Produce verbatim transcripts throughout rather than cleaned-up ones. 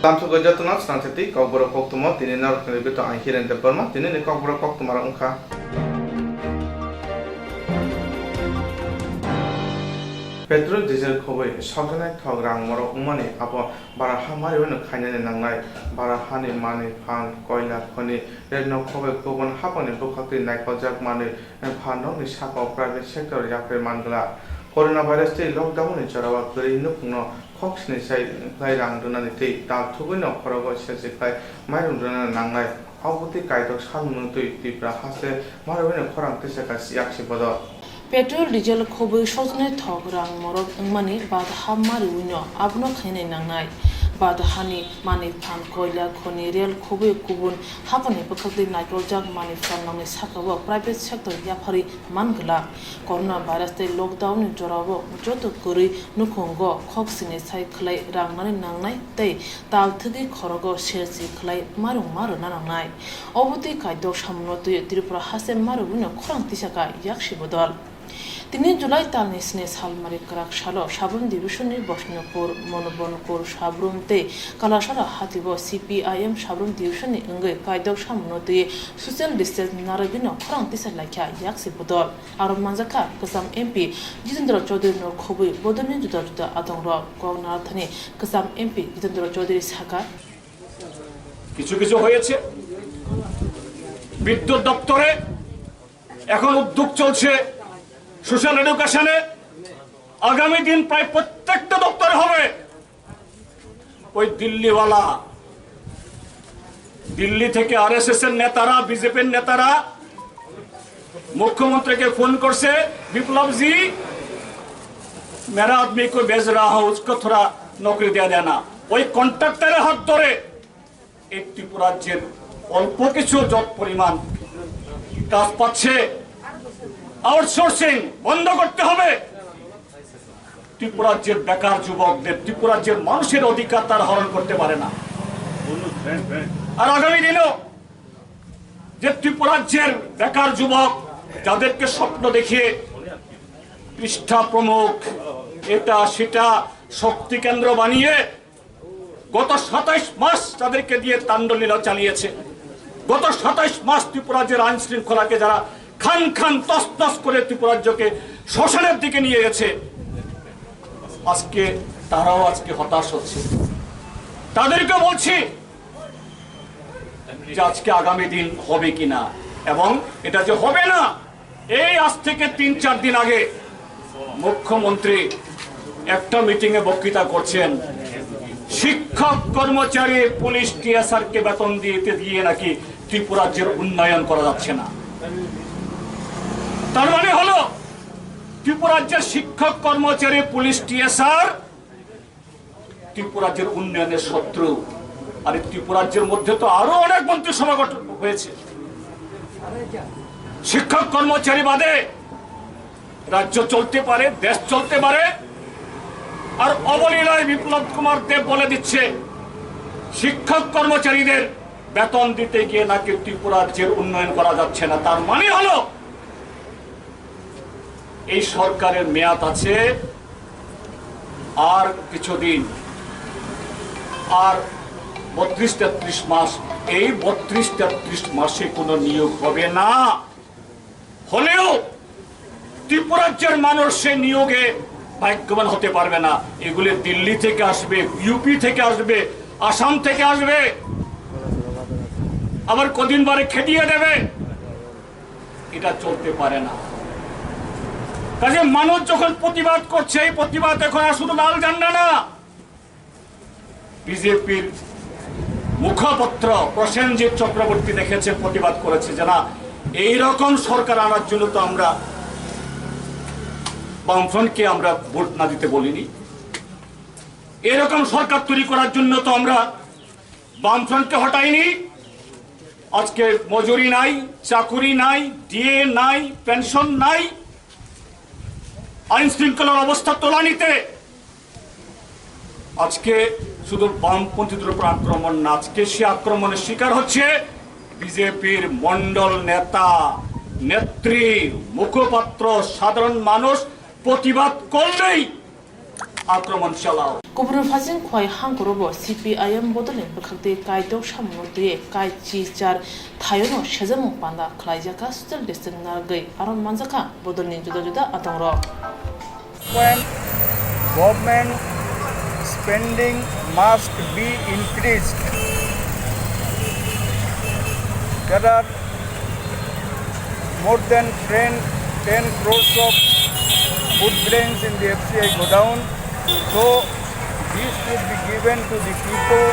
Lamsogo jotono swnamsati kokborok koktwma tini norokni bitongo ang Hiren Debbarma. Tinini kokborok koktwmarok wngkha: Petrol, diesel khobwi sokjaknai thok rang morok wngmani abo bara ha mariwino khainani nangnai. Bara hani manwi phan, koila khoni, rel nok khobwi kubun haphangni bwkhaktwi naikoljak manwi phan nokni sakao private sector yapharwi man glak. Corona virus tei lockdown ni jorao kwrwi nukhungno khok sini sai khlai rang rwnani tei tal thugwino khorogo sersi khlai mairum rwna nangnai. Obo twi kaitor salmung twi Tripura haste mariwino khorang tisa ka yaksi bodol. Petrol, diesel khobwi sokjaknai thok rang morok wngmani bad ha mariwino abono khainai nangnai. Bad hani manwi phan, koila khoni, rel khobwi kubun haphangni bwkhaktwi naikoljak manwi phan nokni sakao private sector yapharwi man glak. Corona virus tei lockdown ni jorao joto kwrwi nukhungo khok sini sai khlai rang nani nangnai tei tal thwgwi khorogo sersi khlai marung ma rwna nangnai. Obo twi kaitor samungno twi Tripura haste mariwino khorang tisa ka yaksi bodol. Tini July talni sini salmari kwrak salo Sabrum Division ni Bosnopur, Monobonkur Sabrum tei Kalasara hatibo C P I M Sabrum Division ni wngwi kaitor samungno twi social distance narwgwino khorang tisa laikha yaksi bodol. Aro manjakha kwcham M P Jitendra Chaudhary no khobwi bodolni juda juda adongrok kok narathani kwcham M P Jitendra Chaudhary sakha, কিছু কিছু হয়েছে। বিদ্যুৎ দপ্তরে এখন উদ্যোগ চলছে, সোশ্যাল এডুকেশনে আগামী দিন প্রায় প্রত্যেকটা দপ্তরে হবে। ওই দিল্লিওয়ালা, দিল্লি থেকে আরএসএস এর নেতারা, বিজেপির নেতারা মুখ্যমন্ত্রীকে ফোন করছে, "বিপ্লব জি, मेरा आदमी को भेज रहा हूं, उसको थोड़ा नौकरी दे देना।" ওই কন্ট্রাক্টরের হাত ধরে এই ত্রিপুরাজ্যের অল্প কিছু যত পরিমাণ কাজ পাচ্ছে, আউটসোর্সিং বন্ধ করতে হবে। ত্রিপুরাজ্যের বেকার যুবকদের, ত্রিপুরাজ্যের মানুষের অধিকার তারা হরণ করতে পারে না। আর আগামী দিনেও যে ত্রিপুরাজ্যের বেকার যুবক, যাদেরকে স্বপ্ন দেখিয়ে পৃষ্ঠা প্রমুখ, এটা সেটা শক্তি কেন্দ্র বানিয়ে গত সাতাইশ মাস তাদেরকে দিয়ে তাণ্ডবলীলা চালিয়েছে। গত সাতাইশ মাস ত্রিপুরাজ্যের আইন শৃঙ্খলাকে যারা খান খান তছনছ করে ত্রিপুরাজ্যকে শ্মশানের দিকে নিয়ে গেছে, আজকে তারাও আজকে হতাশ হচ্ছে। তাদেরকে বলছি যে আজকে আগামী দিন হবে কিনা, এবং এটা যে হবে না, এই আজ থেকে তিন চার দিন আগে মুখ্যমন্ত্রী একটা মিটিং এ বক্তৃতা করছেন, শিক্ষক কর্মচারী, পুলিশ, টিএসআর কে বেতন দিতে গিয়ে নাকি ত্রিপুরাজ্যের উন্নয়ন করা যাচ্ছে না। তার মানে হলো ত্রিপুরাজ্যের শিক্ষক কর্মচারী, পুলিশ, টিএসআর ত্রিপুরাজ্যের উন্নয়নের শত্রু। আর এই ত্রিপুরাজ্যের মধ্যে তো আরো অনেক মন্ত্রিসভা গঠন হয়েছে। শিক্ষক কর্মচারী বাদে রাজ্য চলতে পারে, দেশ চলতে পারে। আর অবলীলায় বিপ্লব কুমার দেব বলে দিচ্ছে, শিক্ষক কর্মচারীদের বেতন দিতে গিয়ে নাকি ত্রিপুরাজ্যের উন্নয়ন করা যাচ্ছে না। তার মানে হলো এই সরকারের মেয়াদ আছে আর কিছুদিন, আর বত্রিশ তেত্রিশ মাস। এই বত্রিশ তেত্রিশ মাসে কোনো নিয়োগ হবে না। হলেও ত্রিপুরাজ্যের মানুষ সে নিয়োগে ভাগ্যবান হতে পারবে না। এগুলি দিল্লি থেকে আসবে, ইউপি থেকে আসবে, আসাম থেকে আসবে, আবার কদিন বারে খেদিয়ে দেবে। এটা চলতে পারে না। কাজে মানুষ যখন প্রতিবাদ করছে, এই প্রতিবাদ এখন আর শুধু লাল ঝান্ডা না, বিজেপির মুখপত্র প্রসেনজিৎ চক্রবর্তী দেখেছে, প্রতিবাদ করেছে যে না, এইরকম সরকার আনার জন্য তো আমরা বামফ্রন্টকে আমরা ভোট না দিতে বলিনি, এরকম সরকার তৈরি করার জন্য তো আমরা বামফ্রন্টকে হটাইনি। আজকে মজুরি নাই, চাকুরি নাই, ডিএ নাই, পেনশন নাই, আইন শৃঙ্খলার অবস্থা তলানিতে। আজকে শুধু বামপন্থীদের উপর আক্রমণ না, আজকে সে আক্রমণের শিকার হচ্ছে বিজেপির মণ্ডল নেতা, নেত্রী, মুখপাত্র, সাধারণ মানুষ। প্রতিবাদ করলেই আক্রমণ চালাও। Kubun phasing khwlai hangkorobo C P I M bodolni bwkhaktwi kaidok samungno twiwi kai chi char thaiono sejamung panda khlaijakha social distancing narwgwi aro manjakha bodolni juda juda adongrok. When government spending must be increased. There are more than ten, ten crores of food grains in the F C I godown. So, this should be given to the people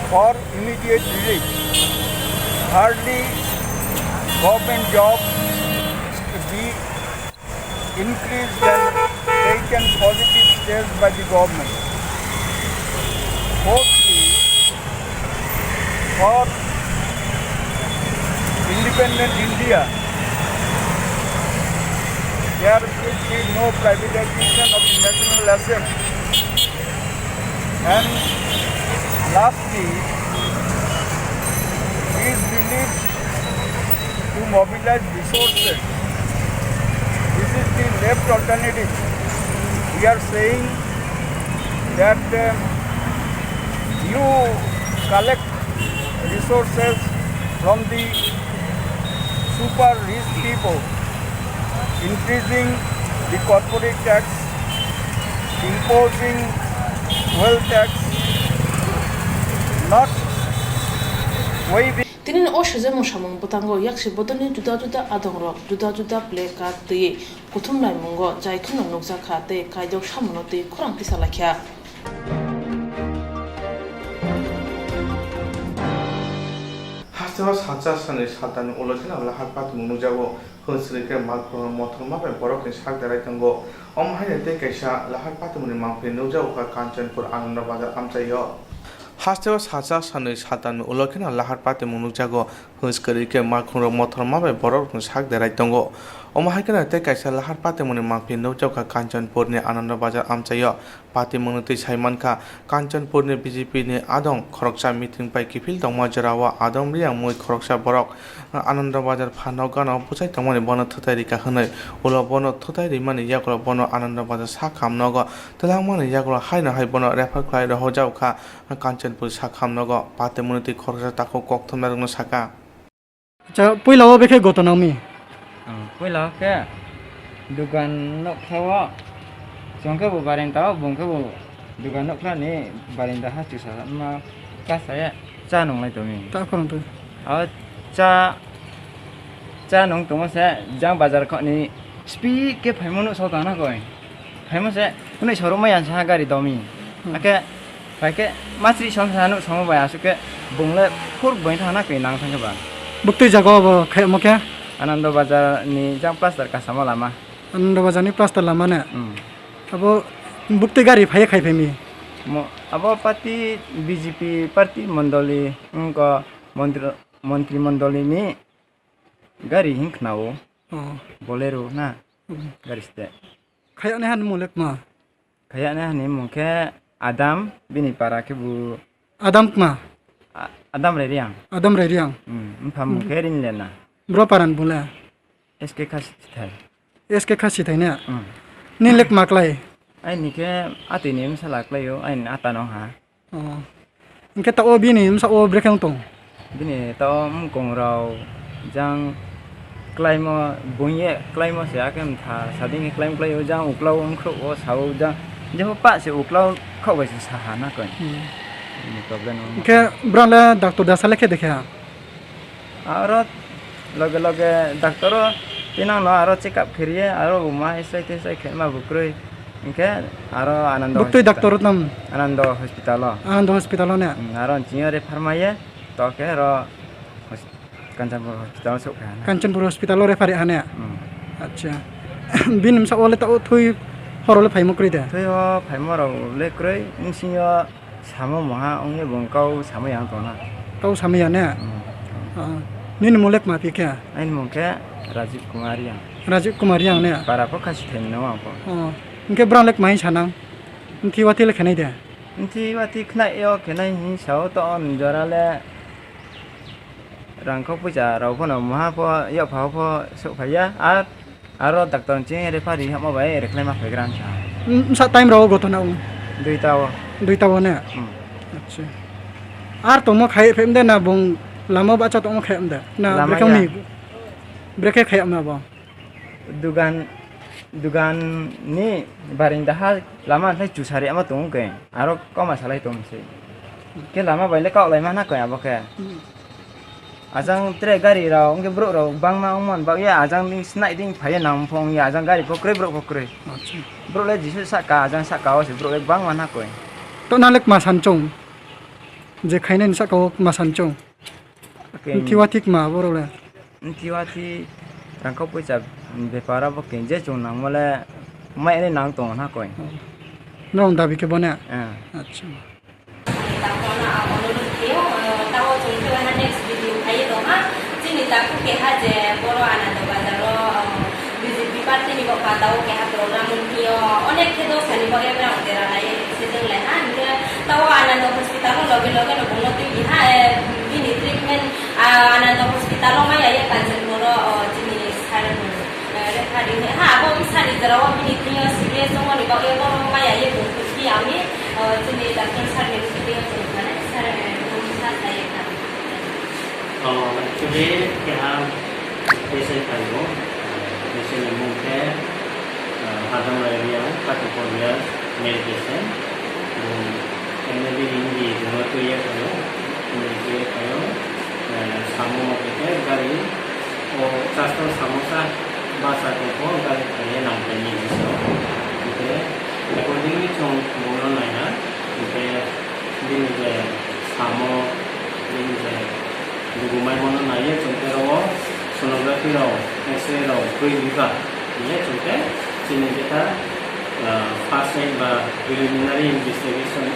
for immediate relief. Thirdly, government jobs should be increased and taken positive steps by the government. Fourthly, for independent India, there should be no privatization of the national asset. And lastly, is believed to mobilize resources. This is the left alternative. We are saying that, uh, you collect resources from the super rich people, increasing the corporate tax, imposing wealth tax, not waiving. Tini o sejamung samung bwtango yaksi bodolni juda juda adongrok juda juda play card twiwi kuthum laimungo jai kheno nukjakha tei kaidok samungo twi khorang tisa laikha. Hasteo salsa sanwi saltalni ulo kheno lahar patimung nukjago, hwn swrwngkhe malkhung mothorma bai borokni sak derai tongo. Omo haino tei kaisa lahar patimungni mangpili nukjago kha Kanchanpur Ananda Bazar amchaio. Hasteo salsa sanwi saltalni ulo kheno lahar patimung nukjago, hwn swrwngkhe malkhungrok mothorma bai borokni sak derai tongo. Omo hai kheno tei kaisa lahar patimungni mangpili nukjago kha Kanchanpurni Ananda Bazar amchaio. Patimungni twi sai mankha, Kanchanpurni B J P ni adong khoroksa meeting bai kiphil tongma jorao adong riyang mui khoroksa borok Ananda Bazar pha nok gana bwchai tongmani bono thwtai rikha hwnwi. Ulo bono thwtai rimani yagulo bono Ananda Bazar sak ham nogo twlangmani yagulo haino hai bono refer khlai rohorjak kha Kanchanpur sak ham nogo. Patimungni twi khoroksa takhuk kokthumnairokno sakha. Acha, puila o bekhe goto nangmi? Oh, puila o khe dukan nokha o, chwng khe bo barinta o, bung khe bo dukan nokha ni barinta ha chusa ma kasa ya cha nung lai tongmi. Ta khorang tu. O cha, cha nung tongma se jang bazar kho ni speed khe phaima nuksa tong na koi. Phaima se hwnwi sorok ma yang sa gari domi. Hmm. Ake pai khe masri song sa nuk songo bai aswk khe bung le phur boi thang na kwi nang thang khe ba. Buktui jaga o bo khe omo khe? Anando Bazar ni jang plaster kasama lama. Anando Bazar ni plaster lama ne? Hmm. Abo buktui gari phai khai phai mi? Mo, abo party B J P party mondoli, wngkha montri, montri mondoli ni gari hin khna o. Oh. Bolero na. Hmm. Gari ste. Khayaknai hani mung le kma? Khayaknai hani mung khe Adam, bini para khe bo Adam kma? A-, Adam Reriang. Adam Reriang. Hmm, mpha mung khe Rinlena. Bro paran bung le? S K Khasithai. S K Khasithai ne? Hmm. Nini le kma klai? Aini khe atini bwsala klai o, aini ata no ha. Oh. Hwnkhe ta o bini bwsa o bwrwi khe wng tong? Bini ta o wngkong rok jang klaimo, buye klaimo se, akhe wngkha sading khe klaim klaio, jang uklao wngkhrugo sao, jang jebo pa se uklao khok bai se saha na koi. Hmm. Bini problem wng. Hwnkhe brang le doctor da sale khe dekha? Aro loge loge doctor o tinang no aro check up khiriye, aro buma esai tesai khe ma bukrui. Hwnkhe aro Anando Buktui hospital. Doctor o tam? Anando hospital o. Anando hospital o ne? Hmm, aro chini refer maiye, to khe aro hos-, Kanchanpur hospital o sok kha na. Kanchanpur hospital o refer ya ne? Hmm. Acha. Bini bwsa o le ta o thui horo le phaimo kwrwi de? Thui o phaimo rok le kwrwi, wngsingo Samo moha wngwi bo kau samwi ang tongna. Kau samwi ya ne? Hmm. Ah, nini mung le kma pi khe? Aini mung khe Rajiv Kumar Yang. Rajiv Kumar Yang ne? Para pho Khasi thaini no ang pho. Oh, hwnkhe brang le kma hi sanang? Mthi wati le khenai de? Mthi wati khnai yo khenai hi sao to on jora le. Rang kho puisa rok phano moha pho yapha pho sok phaiya, ar aro doctor chini referee hamo bai reklai ma phaigra wngkha. Bwsa time rok gotona wng? Duita o. Duita o ne? Hmm. Acha. Ar tongmo khai phem de na bung lama bacha tongmo khai de? Na Lama brekhe ya. Ni brekhe khai ma bo? Dugan, dugan ni baring daha lama khai chusari ama tong ke. Aro koma salai tong se. Ke lama bai le kok lai ma na koi abo ke. Hmm. Ajang tere gari rok, hwnkhe borok rok bangma wngmani bagwi ajang ni snai ding phaiya nang phung ya, ajang gari pho kwrwi, borok pho kwrwi. Acha. Borok le jisu saka, ajang saka o se borok le bangma nakoi. To nang le kma san chong? Je khainani saka o kma san chong? Thiwa thik ma borok le? Thiwa thi rangkho poisa bepar abo khe je chwng nangma le mai ani nang tongo nakoi. Norok dabi khe bo ne? Eh. Acha. Takhorno ang onurodh khaio, o, tao chwng khe waha next video phaiwi tongha. Chini takhuk keha je boro Anando Bazar o, o, B J P party ni bopha tao keha program wngphio. Onek khe dosa ni bo ebra wng dera lai se jeng lai ha. Hinkhe tao Anando Hospital o loge loge no bungno twi biha, e, bini treatment, a, Anando Hospital o maya ye Kanchanpur o, o, chini sir. Eh, rekha rini. Ha, abo wng sani jora o bini thing yo serious wngmani bagwi borok maya ye tong thokdi ami, eh, chini doctor sir ni bwskango chwng thani sir, eh, bini sa sai kha. Oh, actually, keha patient phaio, eh, patient ni mung khe, eh, Hadamra area, Katukoria, male patient. Bo M L A ni hindi, bo tuiya phaio, hindi tuiya phaio, eh, samo mo khe gari, o chasno samosa basa tongkho gari khaye nangkhaini hinwi sao. Hinkhe accordingly chwng bono naiha, hinkhe bini je samo, bini je dugumaimono naiye chwng tei oro sonography rok, X-ray rok twi biba hinkhe chwng tei chini jeta, ah, first aid ba preliminary investigation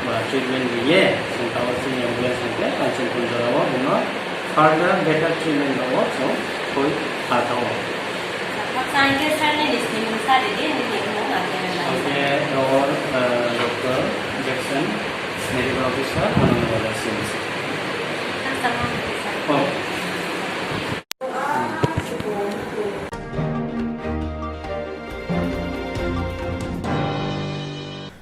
ba treatment riye chwng tabuk chini ambulance hinkhe Kanchanpur jorao bono further better treatment rok chwng koi kha tao. Acha, kok sa hingke sir ni nisi mung sa ridi, nini mung ake na. Oke, ror, eh, Doctor Jackson, Medical Officer, Anandabazar C M C. Acha, mung ake sir. Oh.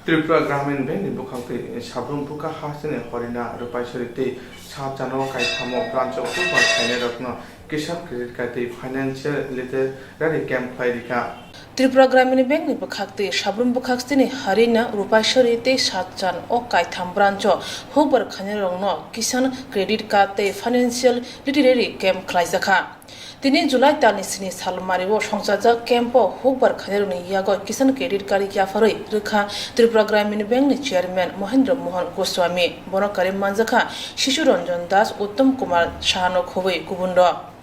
Tripura Gramin Bank ni bwkhak twi Sabrum Bukha hasteni Horina, Rupaisori tei Sachano kaithamo branch o bubar khainairokno Kisan Credit Card tei Financial Literary Camp khlai rikha. Tripura Gramin Bank ni bwkhak twi Sabrum bwkhak stini Harina, Rupaisori tei Satchan o kaitham branch o hukbar khainairokno Kisan Credit Card tei Financial Literary Camp khlaijakha. Tini July talni sini salmari o songchajak camp o hukbar khainairokni yago Kisan Credit Card yapharwi rwkha Tripura Gramin Bank ni Chairman Mohendra Mohan Goswami. Bono karwi manjakha Shishu Ranjan Das, Uttam Kumar Sahano khobwi kubunrok.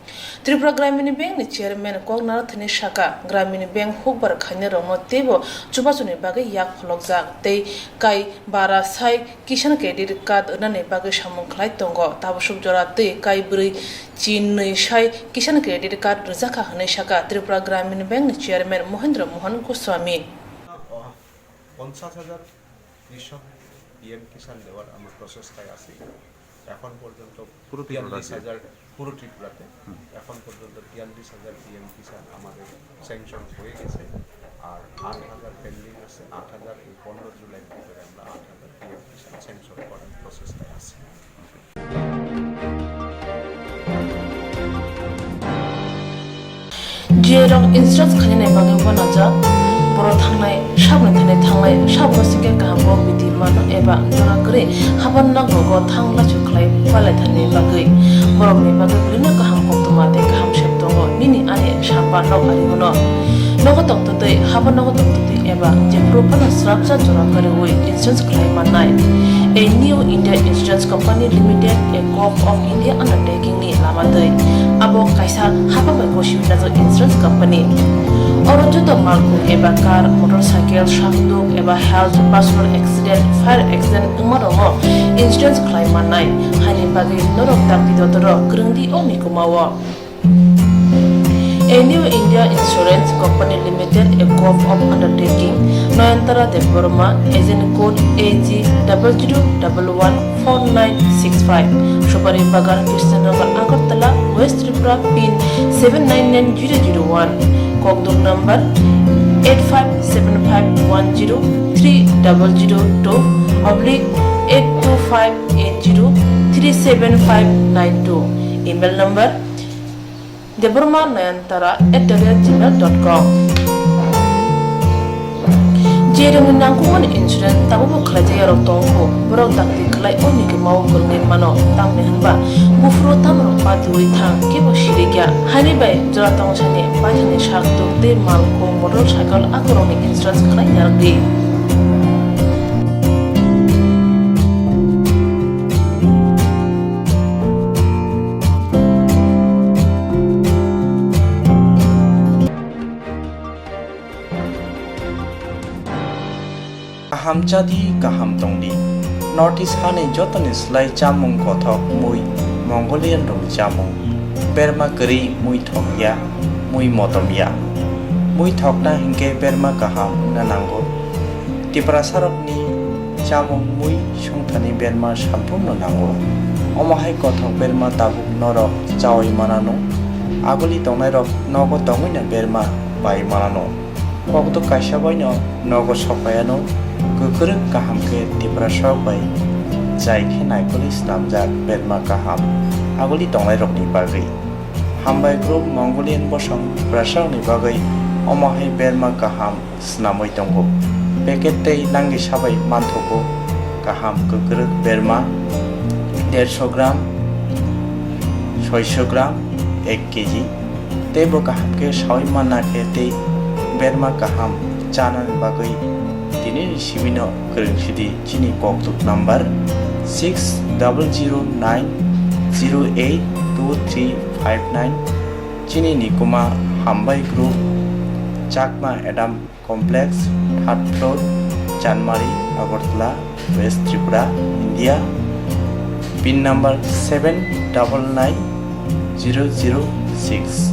Tripura Gramin Bank ni Chairman kok naro thani saka, Gramin Bank hukbar khainairokno teibo chubachuni bagwi yak pholokjak tei kai bara sai Kisan Credit Card rwnani bagwi samung khlai tongo. Tabasuk jora twi kai bwrwi chinwi sai Kisan Credit Card rwjakha hwnwi saka Tripura Gramin Bank ni Chairman Mohendra Mohan Goswami. পঞ্চাশ হাজার কৃষক পিএম কিষাণ দেওয়ার আমরা প্রসেসটায় আছি। এখন পর্যন্ত পুরো ত্রিপুরাতে? বিয়াল্লিশ হাজার, পুরো ত্রিপুরাতে। হুম। এখন পর্যন্ত বিয়াল্লিশ হাজার পিএম কিষাণ আমাদের স্যাংশন হয়ে গেছে, আর আট হাজার পেন্ডিং আছে। আট হাজার এই পনেরো জুলাইয়ের ভিতরে আমরা আট হাজার পিএম কিষাণ স্যাংশন করার প্রসেসটায় আছি। G A rok insurance khainani bagwi uanajak, borok thangnai saboni thani thanglai, saboni singkhe kaham kok biti mano eba jora kwrwi haban nok rogo thang lachu khlai palai thani bagwi. Borokni bagwi bwrwino kaham koktwma tei kaham sep tongo, nini ani sapa nok ari bono. Nogo tongtwtwi, haban nogo tongtwtwi eba jephuru phano swrapsa jora kwrwi insurance khlai mannai. A New India Insurance Company Limited, a Gov of India undertaking ni lama twi. Abo kaisa hapang bai gosi wngjak insurance company. Oro joto malkhung eba car, motorcycle, sakduk eba health, personal accident, fire accident wngma rokno insurance khlai mannai. Haini bagwi norok dakti dotoro kwrwngdi o mikuma o. A New India Insurance Company Limited, a Gov of undertaking, Nayantara Debbarma, agent code A G double zero double one four nine six five, Supari Bagan, Krishnanagar, Agartala, West Tripura, pin seven nine nine zero zero one, kokduk number eight five seven five one zero three double zero two oblique eight two five eight zero three seven five nine two. Email number: Debbarma Nayantara at the rate gmail dot com. Jerokni nangkukmani insurance tabukbo khlaijak yarok tongkho, borok dakti khlai o nigwmao kwrwngwi mano, tamni hwnba buphuru tamrok patiui thang, kebo sirikya. Haini bai jora tongsani paithakni sak tuk tei malkhung, motorcycle akorokni insurance khlai narwkdi. Kaham chadi, kaham tongdi. North East hani jotoni slai chamung kothok mui, Mongolian rokni chamung. Berma kwrwi mui thokya, mui motomya. Mui thokna hinkhe berma kaham wngna nango. Tiprasarokni chamung mui songthani berma samphumno nango. Omo hai kothok berma tabuk norok chaui manano. Aguli tongnairok nogo tongwino berma pai manano. Kokduk kaisa baino nogo sokpaiano, kwkrwk kaham khe Tiprasarok bai chai khe naikolwi snamjak berma kaham aguli tongnairokni bagwi. Hambai group Mongolian bosong Tiprasarokni bagwi omo hai berma kaham snamwi tongo. Packet tei langisa bai manthogo kaham kwkrwk berma dersho gram, soisho gram, ek kg. Tei bo kaham khe saui manna khe tei berma kaham chanani bagwi tinini simi no kwrwng sidi chini kokduk number six double zero nine zero eight two three five nine. Chini nikuma Hambai Group, Chakma Adam Complex, third floor, Chanmari, Agartala, West Tripura, India. Pin number seven double nine zero zero six.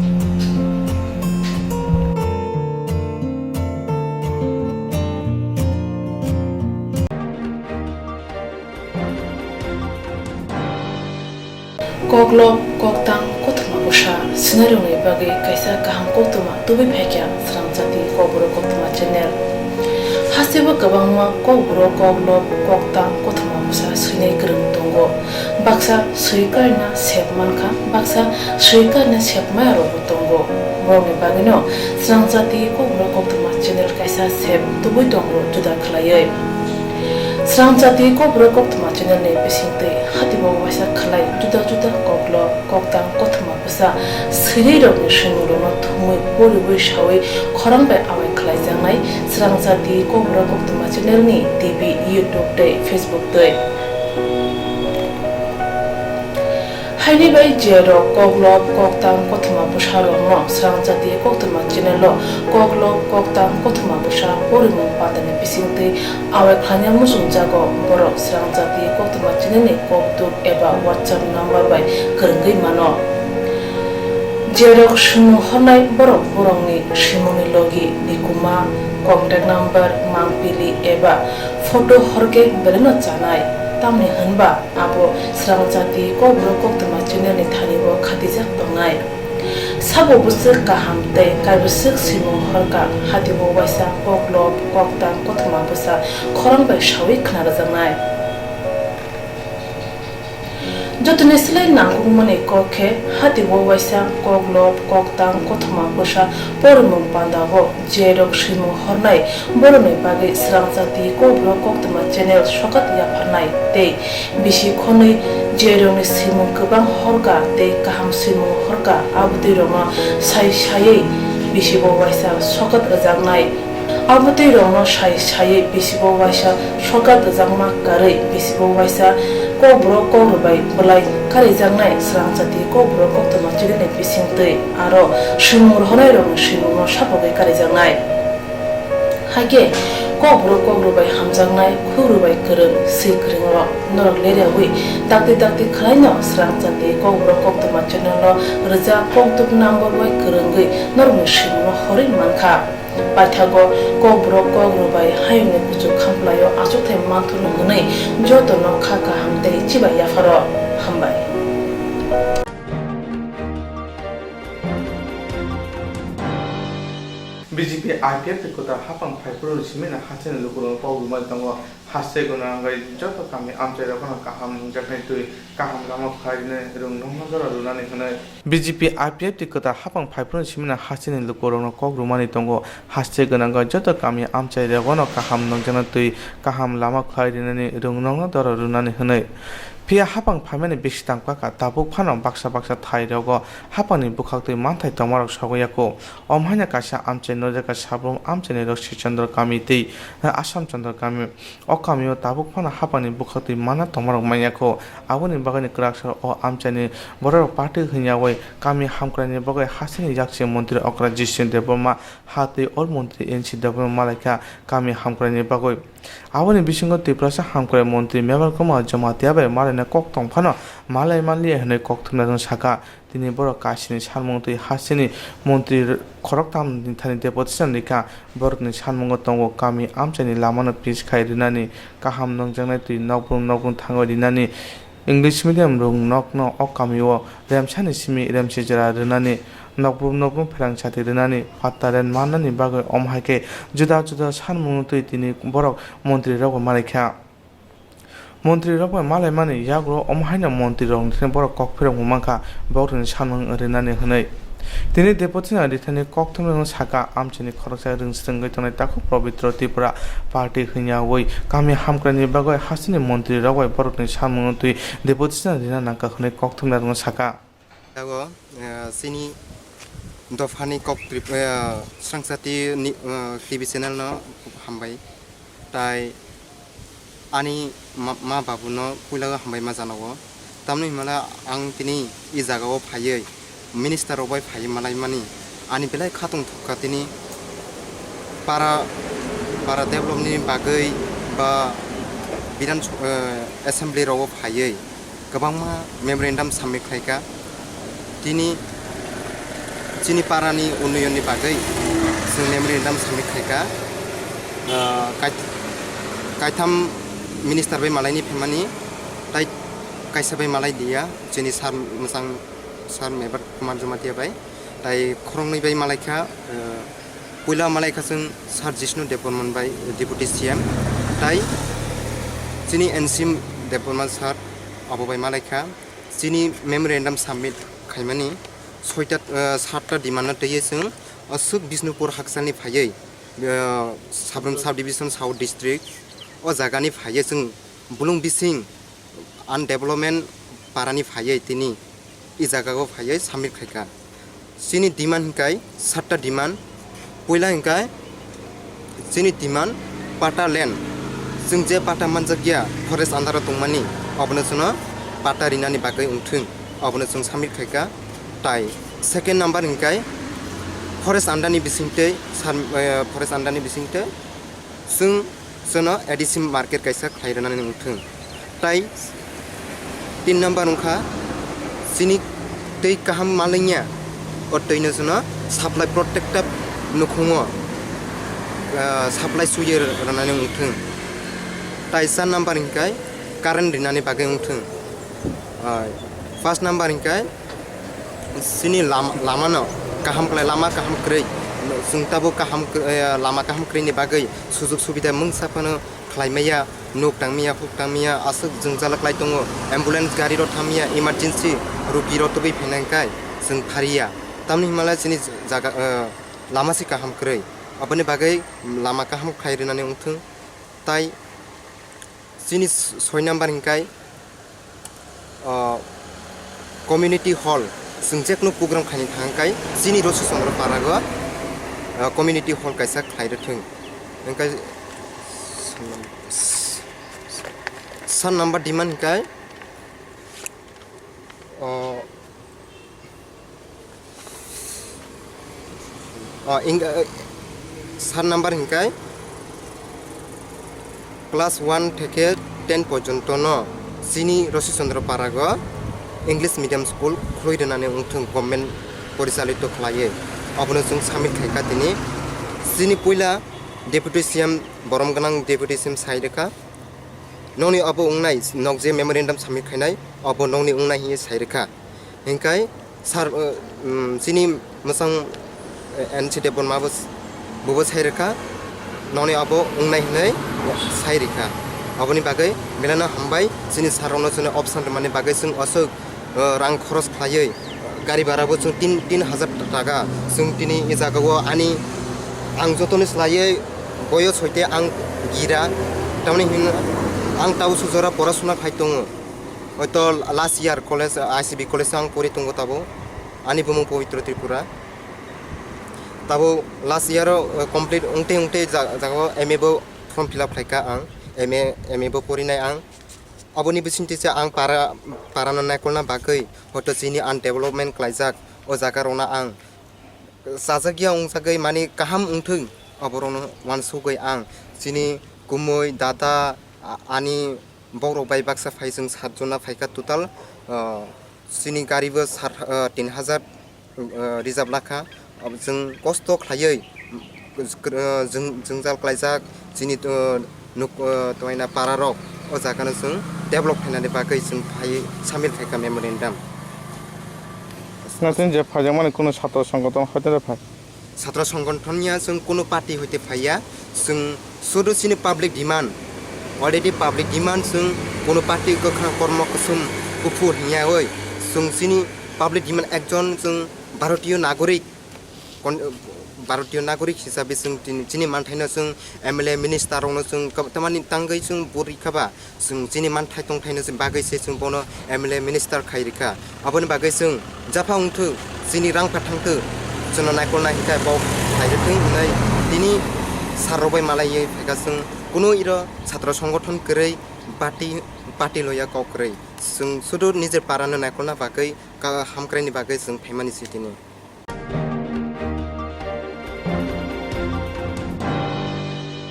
Koklob, koktang, kothoma bwsa swinairokni bagwi kaisa kaham koktwma tubui phaikha Srangchati Kokborok Koktwma channel. Hasteo kwbangma kokborok koklob, koktang, kothoma bwsa swinai kwrwng tongo. Baksa swi karina sep mankha, baksa swi karina sep maya rokbo tongo. Borokni bagwino Srangchati Kokborok Koktwma channel kaisa sep tubui tongo juda khwlaiwi. Srangchati Kokborok Koktwma channel ni bisingtwi hatibo waisa khwlai juda juda koklob, koktang, kothoma bwsa swinai rokni swimungrokno thumwi poriwi sawi khorang bai awai khwlaijaknai Srangchati Kokborok Koktwma channel ni T V, YouTube tei Facebook twi. Haini bai je rok koklob, koktang, kothoma bwsa rokno Srangchati Koktwma channel o koklob, koktang, kothoma bwsa porimung pandani bisingtwi awai khlaina muchungjago, borok Srangchati Koktwma channel ni kokduk eba WhatsApp number bai kwrwngwi mano. Je rok swimung hornai borok borokni swimungni logi, nikuma, contact number, mangpili eba photo horkhe belaino chanai, tamni hwnba abo Srangchati Kokborok Koktwma channel ni thani bo khatijak tongnai. Sabo bwswk kaham tei kaibwswk swimung horkha, hatibo waisa koklob, koktang, kothoma bwsa khorang bai sawi khna rwjaknai. Jotoni slai nangkukmani kok khe, hatibo waisa koklob, koktang, kothoma bwsa porimung pandao je rok swimung hornai borokni bagwi Srangchati Kokborok Koktwma channel sokat yapharnai tei bisi khonwi je rokni swimung kwbang horkha tei kaham swimung horkha, abotwi rokno sai saiwi bisibo waisa sokat rwjaknai. Abotwi rokno sai saiwi bisibo waisa sokat rwjakma karwi bisibo waisa Kokborok Kokrwbai bwlai karijaknai Srangchati Kokborok Koktwma channel ni bisingtwi aro swimung rohornai rokni swimungno sapogwi karijaknai. Hakhe Kokborok Kokrwbai hamjaknai, Kokrwbai kwrwng, swi kwrwng rok norok leriawi dakti dakti khwlaino Srangchati Kokborok Koktwma channel no rwjak kokduk number bai kwrwngwi norokni swimungno horwi mankha. Paithago Kokborok Kokrwbai hayungni kuchuk khamplaio achukthai manthurno hwnwi jotono kha kaham tei chibai yapharo. Hambai. B J P I P F ni kwtal haphang phaiphuru ni simi no hasteni lukurokno kok rwmani tongo. Haste gwnang wngwi joto kami amchairokno kaham nungjaknai twi, kaham lama khlai rwnai rwng nokno doro rwnani hwnwi. B J P I P F ni kwtal haphang phaiphuru ni simi no hasteni lukurokno kok rwmani tongo. Haste gwnang wngwi joto kami amchairokno kaham nungjaknai twi, kaham lama khlai rwnani rwng nokno doro rwnani hwnwi. Phiya haphang phaimani bisi tang paka tabuk phano baksa baksa thai rogo haphangni bwkhaktwi manthai tongmarok sogwi yaku. Om haino kaisa amchai nujaka Sabrum amchaini rok Sri Chandra kami tei Assam Chandra kami. O kamio tabuk phano haphangni bwkhaktwi manna tongmarok manya kho. Aboni bagwino kwrak sal o amchaini bororok party hwnyawi kami hamkraini bagwi hasteni yakchi montri okra Jiswant Debbarma, ha tei or montri N C Debbarma malaikha kami hamkraini bagwi. Aboni bisingo Tiprasa hamkrai montri Mevar Kumar Jamatia bai malaina kok tong phano malai manliya hwnwi kok thumnairokno sakha. Tini borok kasini sanmung twi hasteni montri khoroktham ni thani deposition rikha. Borokni sanmungo tongo kami amchaini lamano pitch khai rinani, kaham nungjaknai twi nokbrum nokbrum thangwi rinani, English medium rok nokno o kamio remsani simi remsijra rinani, nokbrum nokbrum pherang chati rinani, patta ren mannani bagwi om hai khe juda juda sanmung twi tini borok montri rokbo malaikha. Montri rok bai malaimani yagulo omo haino montri rokni thani borok kok phirokma mankha, borokni samung rinani hwnwi. Tini Debotino rithani kokthumrokno sakha, amchaini khoroksa rwngsrwngwi tongnai takhuk Pabitro Tripura Party hwnyawi kami hamkraini bagwi hasteni montri rok bai borokni samungno twi Debotino rina nangkha hwnwi kokthumrokno sakha. Jago, eh, chini dophani kok trip, eh, srangchati ni, eh, T V channel no hambai. Tai ani ma, ma babu no puila o hambai ma janogo. Tamni hwnmale ang tini i jaga o phaiwi minister rok bai phaiwi malai mani. Ani belai khatung thukha tini para, para develop ni bagwi ba Bidhan Sabha, eh, assembly rok o phaiwi. Kwbangma memorandum submit khlaikha. Tini chini parani unnayonni bagwi chwng memorandum submit khlaikha. Ah, kait-, kaitham minister bai malaini phaimani, tai kaisa bai malai liya, chini sir mwchang sir Mevar Kumar Jamatia bai, tai khoroknwi bai malaikha, ah, Puila malaikha chwng Sir Jishnu Debbarman bai Deputy C M, tai chini N C Debbarman sir abo bai malaikha. Chini memorandum submit khaimani soita, eh, satta demand no twiwi chwng aswk Bishnupur hakchalni phaiwi, eh, Sabrum Sub Division South District o jagani phaiwi chwng bulung bising undevelopment parani phaiwi tini i jaga o phaiwi submit khaikha. Chini demand hwnkhe satta demand. Puila hwnkhe chini demand pata land. Chwng je pata manjakya forest under o tongmani, obono chwngno pata rinani bagwi wngthwng, obono chwng submit khaikha. Tai second number hwnkhe forest under ni bisingtwi, sar-, eh, forest under ni bisingtwi chwng, chwngno A D C market kaisa khlai rwnani wngthwng. Tai tin number wngkha chini twi kaham malwngya, o twino chwngno supply protected nukhungo, ah, supply suye rwnani wngthwng. Tai char number hwnkhe current rinani bagwi wngthwng. Ah, first number hwnkhe chini lama, lamano kaham khlai, lama kaham kwrwi. Chwng tabuk kaham kw-, eh, lama kaham kwrwini bagwi sujug subida mungsa phano khlai maya, nuk tang maya, huk tang maya, aswk jwngjal khlai tongo. Ambulance gari rok thang maya, emergency rugi rok tubui phainai khe chwng phariya. Tamni hwnmale chini jaga, eh, lama se kaham kwrwi. Aboni bagwi lama kaham khlai rwnani wngthwng. Tai chini soi number hwnkhe, ah, community hall, chwng jekno program khaina thang khe chini Rosi Chandra Para o, ah, community hall kaisa khlai rwthwng. Hwnkhe san number demand hwnkhe, ah, Oh, ing-, eh, sat number hingkai class one theke ten porjonto no chini Rosi Chandra Parago English medium school khuloi rwnani wngthwng government porichalito khlaiwi. Obono chwng submit khaikha tini. Chini puila Deputy C M, borom gwnang Deputy C M sai rwkha. Nokni obo wngnai, nok je memorandum submit khainai, obo nokni wngnai hinwi sai rwkha. Hingkai sir, uh, um, chini mwchang, uh, N C Debbarma bo s-, Bobo sai rwkha, noni abo wngnai hwnwi sai rikha. Aboni bagwi belai no hambai, chini sir rokno chini option rwmani bagwi chwng aswk, uh, rang khoros khlaiwi, gari bhara bo chwng tin, tin hazar taka. Chwng tini e jaga o ani, ang jotoni swlaiwi boyos hoite ang gira, tamni hin ang tausu jora porasuna khai tongo. Hoito last year college, I C B college ang pori tongo tabo. Ani bumung Pabitra Tripura. Tabo last year o, uh, complete wngte wngte ja-, jaga o M A bo form fill up khlaikha ang, M A, M A bo porinai ang. Aboni bisingtwi se ang para, para no naikolna bagwi hoito chini undevelopment klaijak o jaga rokno ang chajakya wngjagwi mani kaham wngthwng, aborokno uansugwi ang chini kumui, dada, a-, ani bokrok bai baksa phai chwng sat jona phaikha total, uh, chini gari bo sat, uh, tin hazar, uh, reserve lakha. Abo chwng kosto khlaiwi, uh, jwng-, jwngjal klaijak chini, uh, nuk, uh, tongmani para rok o jaga no chwng develop khainani bagwi chwng phai samil khaikha memorandum. Natin je phaijakmani kunu chhatro songgoton hoite phai. Chhatro songgothon ya chwng kunu party hoite phaiya, chwng sudu chini public demand, already public demand chwng kunu party kwkhwrang kormo kusum kuphur hinya oi, chwng chini public demand ekjon chwng Bharatiyo nagorik, kon-, Bharatiyo nagorik hisabe chwng chini, chini manthaino chwng M L A minister rokno chwng kab-, tamani tangwi chwng buri khaba. Chwng chini manthai tongthaino se bagwi se chwng bono M L A minister khai rikha. Aboni bagwi chwng japha wngthwk, chini rang pha thangthwk, chwngno naikolna hinkhe bo khai rwthwng hwnwi tini sir rok bai malaiwi phaikha chwng. Kunu iro chhatro songgothon kwrwi, party, party loya kok kwrwi. Chwng sudu nijor parano naikolna bagwi, ka-, hamkraini bagwi chwng phaimani se tini.